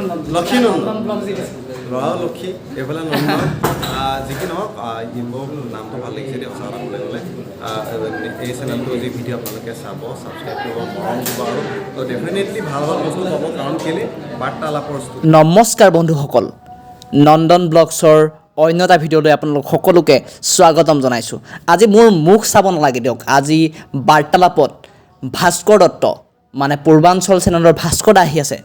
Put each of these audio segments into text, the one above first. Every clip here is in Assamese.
লক্ষীনন্দন। লক্ষীনন্দন। নন্দন ব্লগ যি দিছে। ল'ৰাও লক্ষী, এইফালে নন্দন। যি কি নহওক, মোৰ নামটো ভাল লাগিছে দেই। সঁচা কথা ক'বলৈ গ'লে এই চেনেলটো যি ভিডিঅ' আপোনালোকে চাব, ছাবস্ক্ৰাইব কৰিব, মৰম দিব আৰু ডেফিনেটলি ভাল ভাল বস্তু পাব। কাৰণ কেলৈ বাৰ্তালাপৰ ষ্টুডিঅ'। নমস্কাৰ বন্ধুসকল, নন্দন ব্লগছৰ অন্য এটা ভিডিঅ'লৈ আপোনালোক সকলোকে স্বাগতম জনাইছোঁ। আজি মোৰ মুখ চাব নালাগে দিয়ক। আজি বাৰ্তালাপত ভাস্কৰ দত্ত, মানে পূৰ্বাঞ্চল চেনেলৰ ভাস্কৰ দা আহি আছে।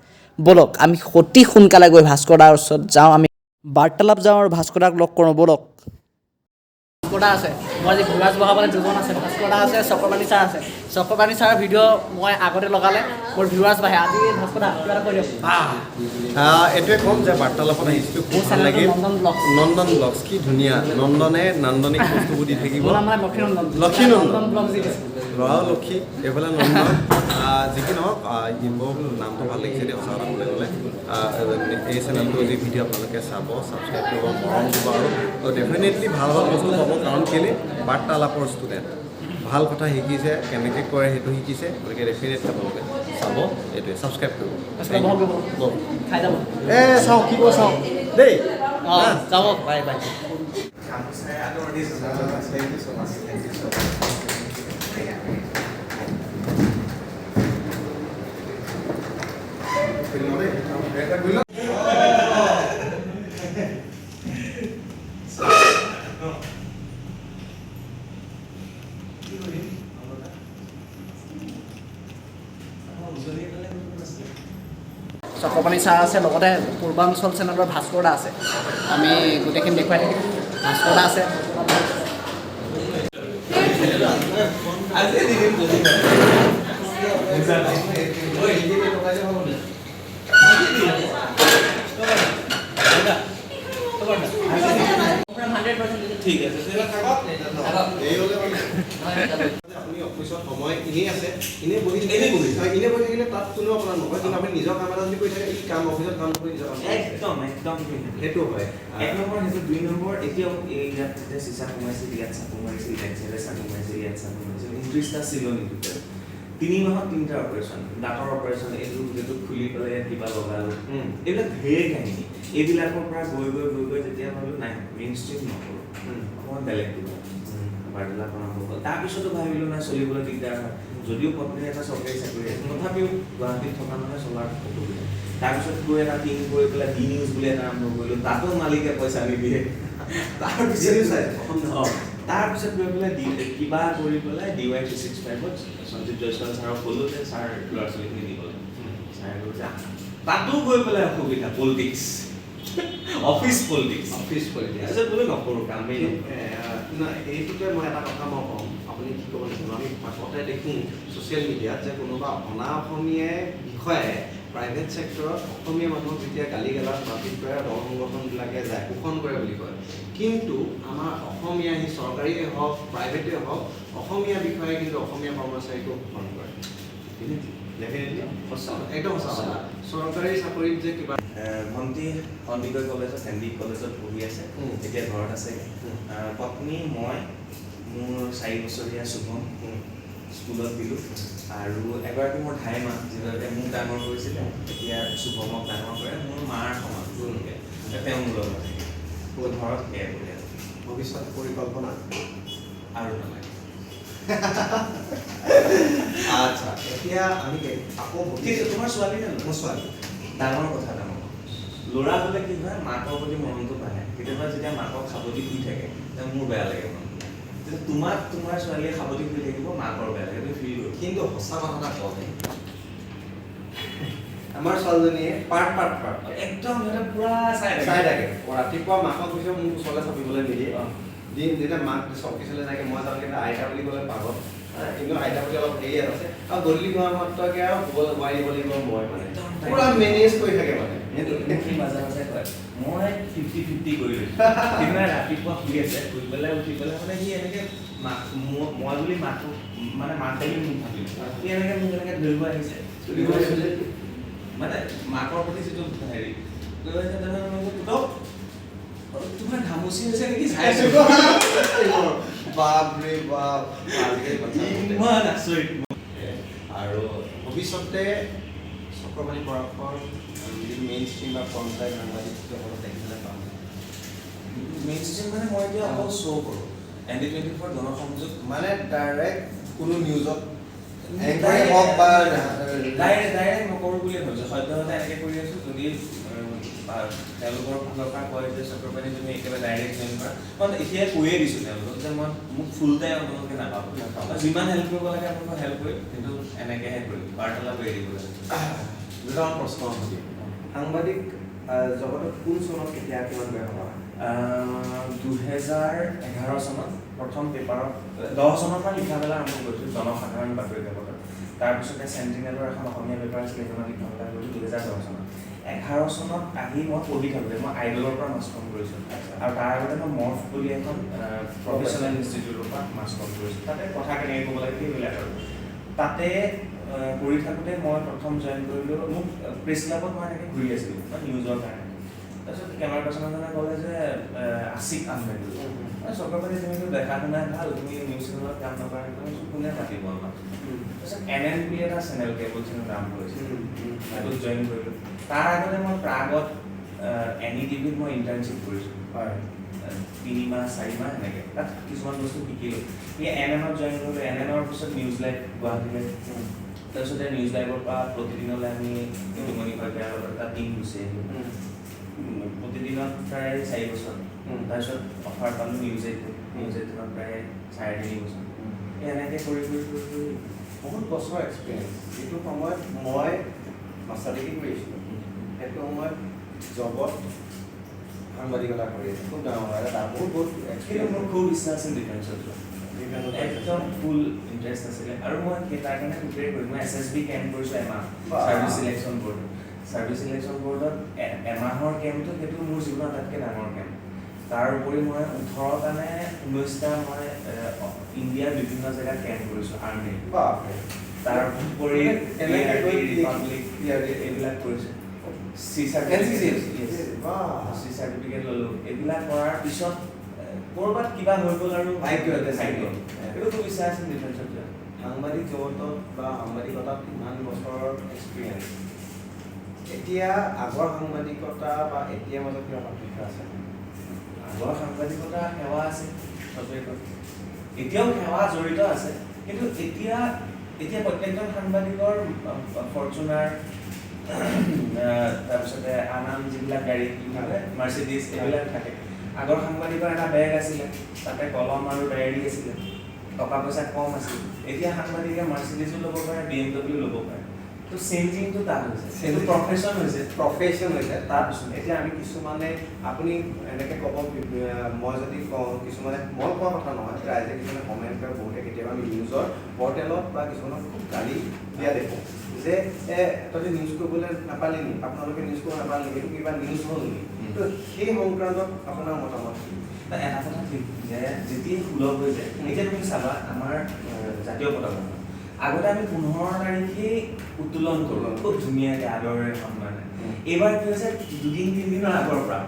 ব'লক, আমি অতি সোনকালে গৈ ভাস্কৰ দাৰ ওচৰত যাওঁ। আমি বাৰ্তালাপ যাওঁ আৰু ভাস্কৰ দাক লগ কৰোঁ। ব'লক। ভাস্কৰ দা আছে। মোৰ আজি ভিউৱাৰ্ছ বঢ়াবলৈ দুজন আছে, ভাস্কৰ দা আছে, চক্ৰপাণি ছাৰ আছে। চক্ৰপাণি ছাৰৰ ভিডিঅ' মই আগতে লগালে মোৰ ভিউৱাৰ্ছ বাঢ়ে। আজি ভাস্কৰ দা, কিবা এটা কৈ দিয়ক। এইটোৱে ক'ম যে বাৰ্তালাপত আহিছিলোঁ, খুব মোৰ ভাল চেনেলটো লাগিল। নন্দন ব্লগছ। নন্দন ব্লগছ, কি ধুনীয়া। নন্দনে নান্দনিক বস্তুবোৰ দি থাকিব। মোৰ নাম মানে লক্ষীনন্দন। লক্ষীনন্দন। নন্দন ব্লগ যি দিছে। ল'ৰাও লক্ষী, এইফালে নন্দন। যি কি নহওক, মোৰ নামটো ভাল লাগিছে দেই। সঁচা কথা ক'বলৈ গ'লে এই চেনেলটো যি ভিডিঅ' আপোনালোকে চাব, ছাবস্ক্ৰাইব কৰিব, মৰম দিব আৰু ডেফিনেটলি ভাল ভাল বস্তু পাব। কাৰণ কেলৈ বাৰ্তালাপৰ ষ্টুডেণ্ট ভাল কথা শিকিছে, কেনেকৈ কৰে সেইটো শিকিছে। গতিকে ডেফিনেটলি আপোনালোকে চাব, এইটোৱে ছাবস্ক্ৰাইব কৰিব। ভাস্কৰ, বহক, বহক। বহক। খাই যাব। এ চাওঁ, কি কওঁ চাওঁ দেই। অঁ, যাব। Bye bye. Thank you so much, thank you so much. Chakrapani sir আছে, লগতে পূৰ্বাঞ্চল চেনেলৰ ভাস্কৰ দা আছে। আমি গোটেইখিনি দেখুৱাই থাকিম। ভাস্কৰ দা আছে। ঠিক আছে। এই হ'লে মানে আপুনি অফিচত সময় এনেই আছে, এনেই বহি এনেই বহি। হয়, এনেই বহি থাকিলে তাত কোনো আপোনাৰ নকয়। কিন্তু আপুনি নিজৰ কাম এটা যদি কৰি থাকে, ই কাম অফিচত কাম কৰি নিজৰ কাম কৰি আছে। একদম একদম। সেইটো হয়। এক নম্বৰ সেইটো, দুই নম্বৰ এতিয়াও এই ইয়াত যেতিয়া চিচা সোমাইছিল, ইয়াত চাকু মাৰিছিল, এক চাইডে চাকু মাৰিছিল, ইয়াত চাকু মাৰিছিল, 29টা চিলনি টোটেল। 3 মাহত তিনিটা অপাৰেশ্যন, দাঁতৰ অপাৰেশ্যন, এইটো গোটেইটো খুলি পেলাই ইয়াত কিবা লগালো। এইবিলাক ঢেৰ কাহিনী। এইবিলাকৰ পৰা গৈ গৈ গৈ গৈ যেতিয়া ভাবিলো নাই, মেইন ষ্ট্ৰীম নকৰোঁ, অকণমান বেলেগ কিবা, বাৰ্তালাপ আৰম্ভ হ'ল। তাৰপিছতো ভাবিলোঁ নাই, চলিবলৈ দিগদাৰ হয়। যদিও পত্নীৰ এটা চৰকাৰী চাকৰি আছে, তথাপিও গুৱাহাটীত থকা মানুহে চলাৰ অসুবিধা। তাৰপিছত গৈ এটা টিম কৰি পেলাই ডি নিউজ বুলি এটা আৰম্ভ কৰিলোঁ। তাতো মালিকে পইচা নিদিয়ে। তাৰপিছত নিউজ চাইছে, অসম। অঁ, তাৰপিছত গৈ পেলাই ডি কিবা কৰি পেলাই ডি ৱাই 365ত সঞ্জীৱ জয়ছৱাল ছাৰক ক'লোঁ যে ছাৰ, ল'ৰা ছোৱালীখিনি দিব লাগে। ছাৰে কৈছে আহ। তাতো গৈ পেলাই অসুবিধা, politics, office politics. Office politics. তাৰপিছত বোলো নকৰোঁ, কামেই নকৰোঁ। নাই, এইটোতে মই এটা কথা মই কম, আপুনি কি ক'ব নাজানো। আমি আগতে দেখোঁ ছ'চিয়েল মিডিয়াত যে কোনোবা অনা অসমীয়াই বিষয়াই প্ৰাইভেট ছেক্টৰত অসমীয়া মানুহক যেতিয়া গালি গালাজ মাৰপিট কৰে, দল সংগঠনবিলাকে যায় শোষণ কৰে বুলি কয়। কিন্তু আমাৰ অসমীয়া, সি চৰকাৰীয়ে হওক প্ৰাইভেটেই হওক, অসমীয়া বিষয়াই কিন্তু অসমীয়া কৰ্মচাৰীকো শোষণ কৰে। ডেফিনেটলি। সঁচা। একদম সঁচা কথা। চৰকাৰী চাকৰিত যে কিবা ভণ্টি সন্দিকৈ কলেজত, হেণ্ডিক কলেজত পঢ়ি আছে। এতিয়া ঘৰত আছে। পত্নী, মই, মোৰ 4 বছৰীয়া শুভম, স্কুলত দিলোঁ, আৰু এগৰাকী মোৰ ধাই মা, যিগৰাকীয়ে মোক ডাঙৰ কৰিছিলে, এতিয়া শুভমক ডাঙৰ কৰে, মোৰ মাৰ সমান। তেওঁ মোৰ লগত থাকে। ঘৰত সেয়াই পৰিয়াল। ভৱিষ্যত পৰিকল্পনা? আৰু নালাগে। আচ্ছা, এতিয়া আমি আকৌ ঠিক আছে, তোমাৰ ছোৱালী নে ল'ৰা? মোৰ ছোৱালী। ডাঙৰ কথা, ডাঙৰ ল'ৰা হ'লে কি হয়, মাকৰ প্ৰতি মৰমটো বাঢ়ে। কেতিয়াবা যেতিয়া মাকক সাৱটি শুই থাকে, তেতিয়া মোৰ বেয়া লাগে মনটো। তেতিয়া তোমাক তোমাৰ ছোৱালীয়ে সাৱটি শুই থাকিব, মাকৰ বেয়া লাগে, তুমি ফিল কৰিবা। কিন্তু সঁচা কথা এটা কওঁ দেই, আমাৰ ছোৱালীজনীয়ে পাৰ্ট পাৰ্ট পাৰ্ট। একদম সিহঁতে পুৰা চাই থাকে। চাই থাকে। ৰাতিপুৱা মাকক কৈছে মোক ওচৰলৈ চাপিবলৈ নিদিয়ে। দিন যেতিয়া মাক অফিচলৈ থাকে, মই যাওঁ, কিন্তু আইতা বুলি ক'লে পাগল। কিন্তু আইতা বুলি অলপ হেৰি আছে। আৰু গধূলি হোৱা মাত্ৰকে আৰু শুবলৈ শুৱাই দিব লাগিব মই, মানে একদম। পুৰা মেনেজ কৰি থাকে মানে সেইটো। মোক সি মাজে মাজে কয়, মই 50-50 কৰি লৈছোঁ। সেইদিনা ৰাতিপুৱা শুই আছে, শুই পেলাই উঠি পেলাই মানে সি এনেকে মাক মই বুলি মাকক, মানে মাক বুলি মোক ভাবিলে, সি এনেকে মোক এনেকে ধৰিব আহিছে। মানে মাকৰ প্ৰতি যিটো হেৰি লৈ আহিছে, তাৰপিছত মই বোলো, পুতৌ, তোমাৰ ঘামুচি হৈছে নেকি চাইছো। বাপ ৰে বাপ, আজিকালি বাচ্ছা। ইমান আচৰিত। আৰু ভৱিষ্যতে চক্ৰপাণি পৰাশৰ যিটো মেইন ষ্ট্ৰীম বা ফ্ৰণ্ট লাইন সাংবাদিক জগতত দেখিবলৈ পাম? মেইন ষ্ট্ৰীম মানে মই এতিয়া অকল শ্ব' কৰোঁ, ND 24 Janasanjog. মানে ডাইৰেক্ট কোনো নিউজত এংকৰিং হওক বা ডাইৰেক্ট নকৰোঁ বুলিয়ে ভাবিছোঁ। সদ্যহতে এনেকৈ কৰি আছোঁ। যদি তেওঁলোকৰ ফালৰ পৰা কয় যে চক্ৰপাণি, তুমি একেবাৰে ডাইৰেক্ট জইন কৰা, মই এতিয়াই কৈয়ে দিছোঁ তেওঁলোকক যে মই মোক ফুল টাইম আপোনালোকে নাপাব। নাপাব। যিমান হেল্প কৰিব লাগে আপোনালোকক হেল্প কৰিম, কিন্তু এনেকৈহে কৰিম, বাৰ্তালাপ এৰি দিব লাগে। দুটামান প্ৰশ্ন সুধিম। সাংবাদিক জগতত কোন চনত, কেতিয়া, কিমান বয়স হোৱা? 2011 চনত প্ৰথম পেপাৰত, 10 চনৰ পৰা লিখা মেলা আৰম্ভ কৰিছোঁ জনসাধাৰণ বাতৰি কাকতত। তাৰপিছতে চেণ্টিনেলৰ এখন অসমীয়া পেপাৰ আছিলে, সেইখনত লিখা মেলা কৰিছোঁ 2010 চনত। 11 চনত আহি মই পঢ়ি থাকোঁতে মই আইডলৰ পৰা মাছ কম কৰিছোঁ আৰু তাৰ আগতে মই মৰ্ফ বুলি এখন প্ৰফেচনেল ইনষ্টিটিউটৰ পৰা মাছ কম কৰিছোঁ। তাতে কথা কেনেকৈ ক'ব লাগে সেইবিলাক আৰু তাতে কৰি থাকোঁতে মই প্ৰথম জইন কৰিলোঁ। মোক প্ৰেছ ক্লাবত মই এনেকৈ ঘূৰি আছিলোঁ মই নিউজৰ কাৰণে। তাৰপিছত কেমেৰা পাৰ্চন এজনে ক'লে যে আছিফ আহমেদ বুলি, চক্ৰপাণি, তুমিতো দেখা শুনাই ভাল, তুমি নিউজ চেনেলত কাম নকৰা? মই কৈছোঁ, কোনে মাতিব আমাক? তাৰপিছত এন এন বুলি এটা চেনেল, কেবল চেনেল আৰম্ভ হৈছিল, সেইটোত জইন কৰিলোঁ। তাৰ আগতে মই প্ৰাগত এন ই টিভিত মই ইণ্টাৰ্ণশ্বিপ কৰিছোঁ 3 মাহ 4 মাহ এনেকৈ। তাত কিছুমান বস্তু শিকিলোঁ। এই এন এনত জইন কৰিলোঁ। এন এনৰ পিছত নিউজ লাইভ গুৱাহাটীলৈ, তাৰপিছতে নিউজ লাইভৰ পৰা প্ৰতিদিনলৈ আমি নিতুমণি শইকীয়াৰ লগত এটা টিম গুচি আহিলোঁ। প্ৰতিদিনত প্ৰায় 4 বছৰ। তাৰপিছত অফাৰ পালোঁ নিউজ 18। নিউজ 18ত প্ৰায় 3.5 বছৰ। এই এনেকৈ কৰি কৰি কৰি কৰি বহুত বছৰ এক্সপিৰিয়েঞ্চ। যিটো সময়ত মই মাষ্টাৰ ডিগ্ৰী কৰি আছিলোঁ, সেইটো সময়ত জবত সাংবাদিকতা কৰি আছোঁ। খুব ডাঙৰ এটা বহুত বহুত কিন্তু এক্সপিৰিয়েঞ্চ। মোৰ খুব ইচ্ছা আছিল ডিফেন্সত যোৱা, একদম ফুল ইণ্টাৰেষ্ট আছিলে আৰু মই সেই তাৰ কাৰণে প্ৰিপেয়াৰ কৰিম। মই এছএছবি কেম্প কৰিছোঁ এমাহ, service selection board. Service selection বৰ্ডত এমাহৰ কেম্পটো, সেইটো মোৰ জীৱনৰ আটাইতকৈ ডাঙৰ কেম্প। তাৰ উপৰি মই 18টা নে 19টা মই ইণ্ডিয়াৰ বিভিন্ন জেগাত কেম্প কৰিছোঁ আৰ্মিৰ। তাৰ উপৰি কেনেকৈ গৈ ৰিপাব্লিক PRD এইবিলাক কৰিছোঁ, চি NCC? Certificate, বাহ। চি চাৰ্টিফিকেট ল'লোঁ। এইবিলাক কৰাৰ পিছত ক'ৰবাত কিবা হৈ গ'ল আৰু ভাগ্য এটা। ভাগ্য। এইটো খুব ইচ্ছা আছিল ডিফেন্সত যোৱা। সাংবাদিক জগতত বা সাংবাদিকতাত ইমান বছৰৰ এক্সপিৰিয়েঞ্চ, এতিয়া আগৰ সাংবাদিকতা বা এতিয়াৰ মাজত কিবা পাৰ্থক্য আছে? আগৰ সাংবাদিকতা সেৱা আছে, চবেই কয়। এতিয়াও সেৱা জড়িত আছে, কিন্তু এতিয়া এতিয়া প্ৰত্যেকজন সাংবাদিকৰ ফৰচুনাৰ, তাৰপিছতে আন আন যিবিলাক গাড়ী কি কয়, মাৰ্চিডিজ, এইবিলাক থাকে। আগৰ সাংবাদিকৰ এটা বেগ আছিলে, তাতে কলম আৰু ডায়েৰী আছিলে, টকা পইচা কম আছিল। এতিয়া সাংবাদিকে মাৰ্চিডিজো ল'ব পাৰে, বিএমডব্লিউ ল'ব পাৰে। তো চেঞ্জিংটো তাত হৈছে, সেইটো প্ৰফেশ্যন হৈছে। প্ৰফেশ্যন হৈছে। তাৰপিছত এতিয়া আমি কিছুমানে, আপুনি এনেকৈ ক'ব, মই যদি কওঁ, কিছুমানে, মই কোৱা কথা নহয়, ৰাইজে কিছুমানে কমেণ্ট কৰে, বহুতে কেতিয়াবা আমি নিউজৰ পৰ্টেলত বা কিছুমানক খুব গালি দিয়া দেখোঁ যে তহঁতি নিউজ কৰিবলৈ নাপালি নি, আপোনালোকে নিউজ কৰিব নাপালি নেকি, এইটো কিবা নিউজ হ'ল নেকি? তো সেই সংক্ৰান্তত আপোনাৰ মতামত কি? এটা কথা ঠিক যে যেতিয়াই সুলভ হৈ যায়, এতিয়া তুমি চাবা আমাৰ জাতীয় পতাকা আগতে আমি 15 তাৰিখেই উত্তোলন কৰোঁ খুব ধুনীয়াকৈ আদৰেৰে সন্মানে। এইবাৰ কি হৈছে, দুদিন তিনিদিনৰ আগৰ পৰা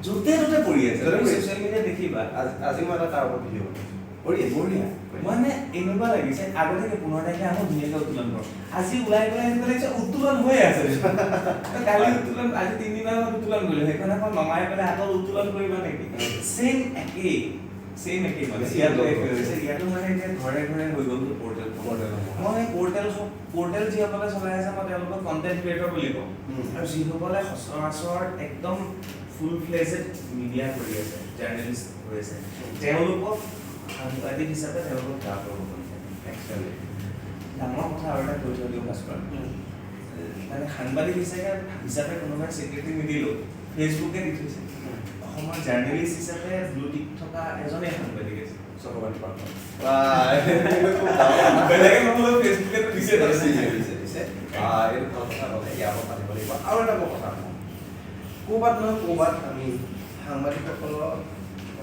য'তে ত'তে পৰি আছে। য'তে পৰি আছে। ছ'চিয়েল মিডিয়াত দেখিবা। আজি মই এটা তাৰ ওপৰত ভিডিঅ' বনাইছোঁ। কৰি আছে। বঢ়িয়া। মানে এনেকুৱা লাগিছে, আগতে কি 15 তাৰিখে আকৌ ধুনীয়াকৈ উত্তোলন কৰোঁ, আজি ওলাই পেলাই এনেকুৱা লাগিছে উত্তোলন হৈয়ে আছে। কালি উত্তোলন, আজি 3 দিনৰ আগত উত্তোলন কৰিলোঁ, সেইখন আকৌ নমাই পেলাই আকৌ উত্তোলন কৰিবা নেকি? ছেইম একেই, ছেইম একেই। মানে বেছি ইয়াতো সুলভ একেই হৈছে। হৈছে। ইয়াতো মানে এতিয়া ঘৰে ঘৰে হৈ গ'ল পৰ্টেল। পৰ্টেল। মই পৰ্টেল পৰ্টেল যিসকলে চলাই আছে, মই তেওঁলোকক কণ্টেণ্ট ক্ৰিয়েটৰ বুলি কওঁ। আৰু যিসকলে সচৰাচৰ একদম ফুল ফ্লেজেড মিডিয়া কৰি আছে, জাৰ্নেলিষ্ট হৈ আছে, তেওঁলোকক সাংবাদিক হিচাপে তেওঁলোকক সেৱা কৰিব মন যায়। ডাঙৰ কথা আৰু এটা কৈ থৈ দিওঁ ভাস্কৰ, মানে সাংবাদিক হিচাপে কোনোবাই স্বীকৃতি নিদিলেও ফেচবুকে দি থৈছে, অসমৰ জাৰ্নেলিষ্ট হিচাপে ব্লু টিক থকা এজনেই সাংবাদিক আছে, চক্ৰপাণি পৰাশৰ। বাহ, এইটো খুব ডাঙৰ কথা। বেলেগে নহ'লেও ফেচবুকেতো দিছে। দিছে, দিছে, দিছে। এইটো ভাল কথা ক'লে, ইয়াৰ ওপৰত পাতিব লাগিব। আৰু এটা মই কথা কওঁ, ক'ৰবাত নহয় ক'ৰবাত আমি সাংবাদিকসকলৰ,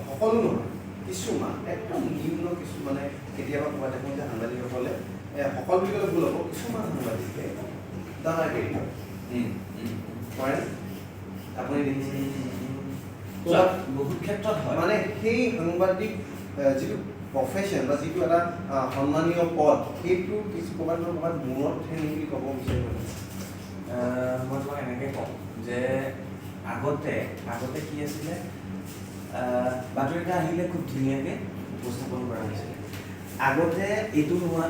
সকলো নহয়, কিছুমান একদম নিম্ন কিছুমানে কেতিয়াবা ক'ৰবাত দেখোঁ যে সাংবাদিকসকলে, সকলো বুলি ক'লে ভুল হ'ব, কিছুমান সাংবাদিকে দাদাগিৰি কৰে। কৰে, আপুনি দেখিছে? ক'ৰবাত বহুত ক্ষেত্ৰত হয়। মানে সেই সাংবাদিক যিটো প্ৰফেশ্যন বা যিটো এটা সন্মানীয় পদ, সেইটো কিছু ক'ৰবাত নহয় ক'ৰবাত মূৰত উঠে নেকি বুলি ক'ব বিচাৰিব। মই তোমাক এনেকৈ কওঁ যে আগতে কি আছিলে, বাতৰি এটা আহিলে খুব ধুনীয়াকৈ উপস্থাপন কৰা হৈছিলে। আগতে এইটো নোহোৱা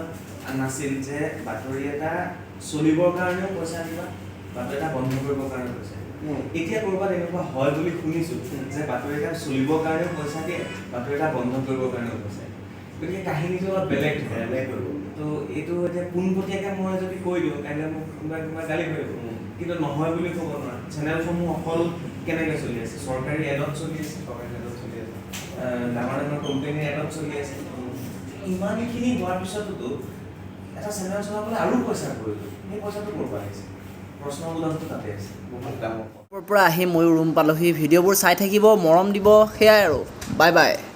নাছিল যে বাতৰি এটা চলিবৰ কাৰণেও পইচা দিবা, বাতৰি এটা বন্ধ কৰিবৰ কাৰণেও পইচা দিবা। এতিয়া ক'ৰবাত এনেকুৱা হয় বুলি শুনিছোঁ যে বাতৰি এটা চলিবৰ কাৰণেও পইচা দিয়ে, বাতৰি এটা বন্ধ কৰিবৰ কাৰণেও পইচা দিয়ে। গতিকে কাহিনীটো অলপ বেলেগ ধৰণৰ। বেলেগ হৈ গ'ল। তো এইটো এতিয়া পোনপটীয়াকৈ মই যদি কৈ দিওঁ, কাইলৈ মোক কোনোবাই কোনোবাই গালি পাৰিব, কিন্তু নহয় বুলি ক'ব নোৱাৰা। চেনেলসমূহ অকল কেনেকৈ চলি আছে? চৰকাৰী এডত চলি আছে, চৰকাৰী এডত চলি আছে, ডাঙৰ ডাঙৰ কোম্পানীৰ এডত চলি আছে। ইমানখিনি হোৱাৰ পিছতোতো এটা চেনেল চলাবলৈ আৰু পইচাৰ প্ৰয়োজন। সেই পইচাটো ক'ৰ পৰা আহিছে? প্ৰশ্নবোধকটো তাতে আছে। বহুত ডাঙৰ। পৰা আহি ময়ো ৰুম পালোহি। ভিডিঅ'বোৰ চাই থাকিব, মৰম দিব, সেয়াই আৰু। Bye bye.